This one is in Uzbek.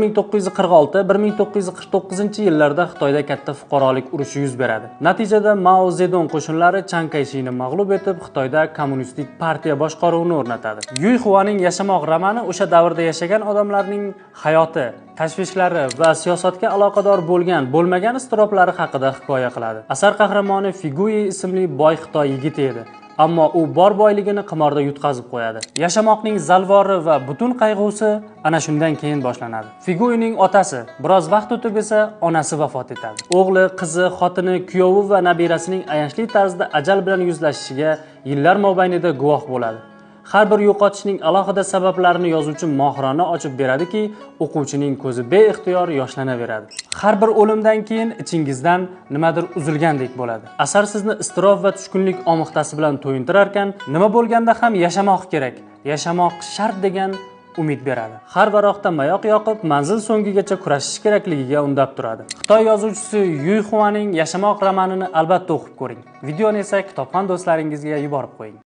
1946-1949 yillarda Xitoyda katta fuqarolik urushi yuz beradi. Natijada Mao Zedong qo'shinlari Chiang Kai-shini mag'lub etib, Xitoyda kommunistik partiya boshqaruvini o'rnatadi. Yuy Xuaning Yashamoq romani o'sha davrda yashagan odamlarning hayoti, tashvishlari va siyosatga aloqador bo'lgan, bo'lmagan iztiroblari haqida hikoya qiladi. Asar qahramoni Figui ismli boy Xitoy yigiti edi. Ammo u bor boyligini qimorda yutqazib qo'yadi. Yashamoqning zalvori va butun qayg'usi ana shundan keyin boshlanadi. Figuining otasi, biroz vaqt o'tib esa onasi vafot etadi. O'g'li, qizi, xotini, kuyovi va nabirasining ayanchli tarzda ajal bilan yuzlashishiga yillar mobaynida guvoh bo'ladi. Har bir yo'qotishning alohida sabablarini yozuvchi mohirona ochib beradiki, o'quvchining ko'zi beixtiyor yoshlanaveradi. Har bir o'limdan keyin ichingizdan nimadir uzilgandek bo'ladi. Asar sizni iztirob va tushkunlik omixtasi bilan to'yintirarkan, nima bo'lganda ham yashamoq kerak, yashamoq shart degan umid beradi. Har varoqda mayoq yoqib, manzil so'ngigacha kurashish kerakligiga undab turadi. Xitoy yozuvchisi Yuy Xuaning Yashamoq romanini albatta o'qib ko'ring. Videoni esa kitobxon do'stlaringizga yuborib qo'ying.